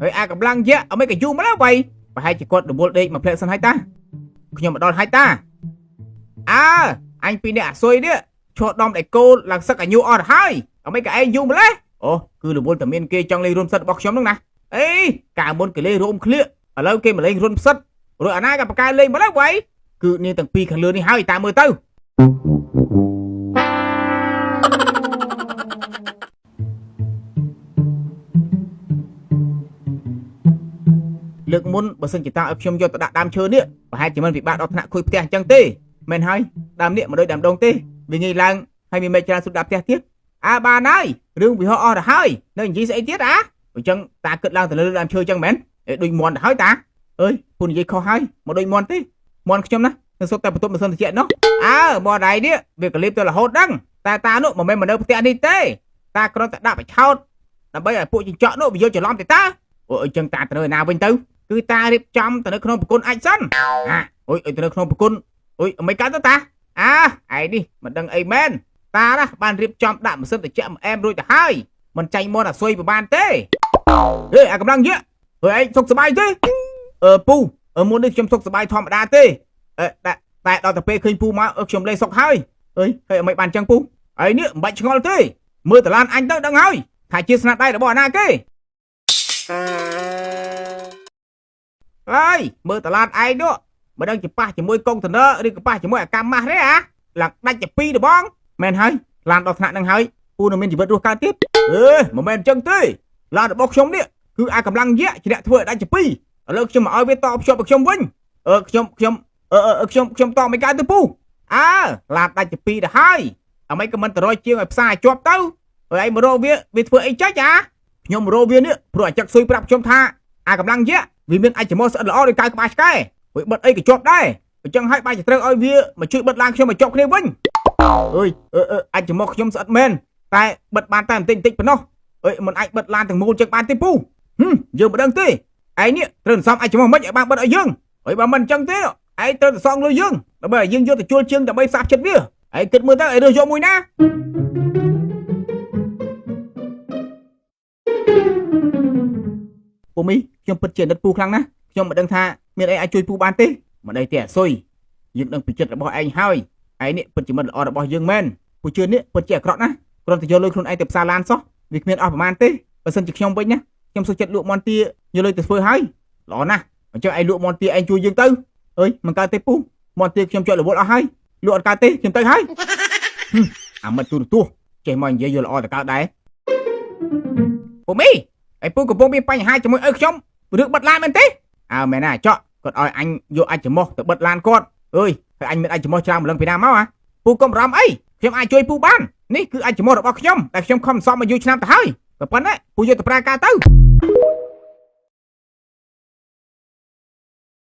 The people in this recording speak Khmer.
ហើយអាកម្លាំងយៈអមិនក៏យូរម្ល៉េះវៃប្រហែលជាគាត់រវល់ដេកមួយផ្លែសិនហើយតាខ្ញុំមកដល់ហើយតាអើអញពីរអ្នកអាស៊ុយនេះឈរដំដៃគោលឡើងសឹកអាយុអស់ទៅហើយអមិនក៏ឯងយូរម្ល៉េះអូគឺរវល់តែមានគេចង់លេងរួមសិតរបស់ខ្ញុំហ្នឹងណាអេកាលមុនគេលេងរួមក្លៀកឥឡូវគេមកលេងរុនផ្សិតរួចអាណាក៏បកកែលេងម្ល៉េះវៃគឺនាងទាំងពីរខាងលើនេះហើយតាមមើលទៅលើកមុនបើសិនជាតាឲ្យខ្ញុំយកទៅដាក់ដើមឈើនេះប្រហែលជាមិនពិបាកដល់ថ្នាក់ខូចផ្ទះអញ្ចឹងទេមែនហើយដើមនេះមិនដូចដើមដងទេវាងាយឡើងហើយមានមេឃច្រើនសុទ្ធដាក់ផ្ទះទៀតអើបានហើយរឿងវិហោអស់ទៅហើយនៅនិយាយស្អីទៀតអាអញ្ចឹងតាគិតឡើងទៅលើដើមឈើអញ្ចឹងមែនដូចមន់ទៅហើយតាអើយពូនិយាយខុសហើយមកដូចមន់ទេមន់ខ្ញុំណានឹងសុទ្ធតែបន្ទប់ម៉ាស៊ីនត្រជាក់នោះអើមន់ដៃនេះវាកលៀបទៅរហូតដឹងតែតានោះមិនមែនមកនៅផ្ទះនេះទេតាគ្រាន់តែដាក់បិឆោតដើម្បីឲ្យពួកចិញ្ចក់នោះវាយល់ច្រឡំទេតាអូអញ្ចឹងតាទៅនៅណាវិញទៅគឺតារៀបចំទៅនៅក្នុងប្រគុណអាចសិនអាអូយទៅនៅក្នុងប្រគុណអូយមិនកើតទៅតាអើឯនេះមិនដឹងអីមែនតាណាបានរៀបចំដាក់ម៉ាស៊ីនត្រជាក់មួយអែមរួចទៅហើយមិនចាញ់មន់អាស៊ុយប្រហែលទេហេអាកម្លាំងយៈហើយឯងសុខសប្បាយទេអឺពូមុននេះខ្ញុំសុខសប្បាយធម្មតាទេតែដល់ទៅពេលឃើញពូមកខ្ញុំលេងសុខហើយអើយហើយមិនបានចឹងពូឯនេះមិនបាច់ឆ្ងល់ទេមើលតឡានអញទៅដឹងហើយថាជាស្នាដៃរបស់អាណាគេហើយមើលតឡានឯងនោះមិនដឹងជាប៉ះជាមួយកុងតឺន័រឬក៏ប៉ះជាមួយអាកម្មម៉ាស់ទេអាឡើងដាច់ជាពីរដបងមែនហើយឡានដល់ថ្នាក់នឹងហើយពូនឹងមានជីវិតរស់កើតទៀតអេមិនមែនចឹងទេឡានរបស់ខ្ញុំនេះគឺអាកម្លាំងយៈជាអ្នកធ្វើឲ្យដាច់ជាពីរឥឡូវខ្ញុំមកឲ្យវាតភ្ជាប់ឲ្យខ្ញុំវិញអឺខ្ញុំខ្ញុំអឺខ្ញុំខ្ញុំតមិនកើតទេពូអើឡានដាច់ជាពីរទៅហើយអ្មីក៏មិនទៅរយជាងឲ្យផ្សារជាប់ទៅហើយឯងមករកវាវាធ្វើអីចាច់អាខ្ញុំមករកវានេះព្រោះអាចឹកស៊ុយប្រាប់ខ្ញុំថាអាកម្លាំងយៈវាមានអាចមោះស្អិតល្អដូចកៅក្បាលឆ្កែវាបិទអីក៏ជាប់ដែរអញ្ចឹងហើយបែរជាត្រូវឲ្យវាមកជួយបិទឡានខ្ញុំឲ្យជាប់គ្នាវិញអើយអាចមោះខ្ញុំស្អិតមែនតែបិទបានតែបន្តិចបន្តិចប៉ុណ្ណោះអើយមិនអាចបិទឡានទាំងមូលចឹងបានទេពូយើងមិនដឹងទេឯងនេះត្រូវសន្សំអាចមោះមិនឲ្យបានបិទឲ្យយើងហើយបើមិនអញ្ចឹងទេឯងត្រូវទៅសងលុយយើងដើម្បីឲ្យយើងយកទៅជួលជាងដើម្បីផ្សារចិត្តវាឯងគិតមើលទៅឯងរើសយកមួយណាពូមីខ្ញុំពិតជាអាណិតពូខ្លាំងណាស់ខ្ញុំមិនដឹងថាមានអីអាចជួយពូបានទេមិនអីទេអាស៊ុយយើងដឹងពីចិត្តរបស់ឯងហើយឯងនេះពិតជាមិត្តល្អរបស់យើងមែនពូជឿនេះពិតជាអាក្រក់ណាស់គ្រាន់តែយកលុយខ្លួនឯងទៅផ្សារឡានសោះវាគ្មានអស់ប្រមាណទេបើសិនជាខ្ញុំវិញណាខ្ញុំសុខចិត្តលក់មន់ទាយកលុយទៅធ្វើហើយល្អណាស់អញ្ចឹងឯងលក់មន់ទាឯងជួយយើងទៅអើយមិនកើតទេពូមន់ទាខ្ញុំជាប់រវល់អស់ហើយលក់អត់កើតទេខ្ញុំទៅហើយអាមិត្តទូរទស្សន៍ចេះមកនិយាយយកល្អទៅកើតដែរពូមីឯពូកំពុងមានបញ្ហាជាមួយឪខ្ញុំរឿងបិទឡានមែនទេអើមែនណាចក់គាត់ឲ្យអញយកអាចច្រមុះទៅបិទឡានគាត់អើយហើយអញមានអាចច្រមុះច្រើនម្លឹងពីណាមកហ៎ពូកុំបារម្ភអីខ្ញុំអាចជួយពូបាននេះគឺអាចច្រមុះរបស់ខ្ញុំដែលខ្ញុំខំសន្សំមកយូរឆ្នាំទៅហើយប៉ុណ្ណេះពូយកទៅប្រើការទៅ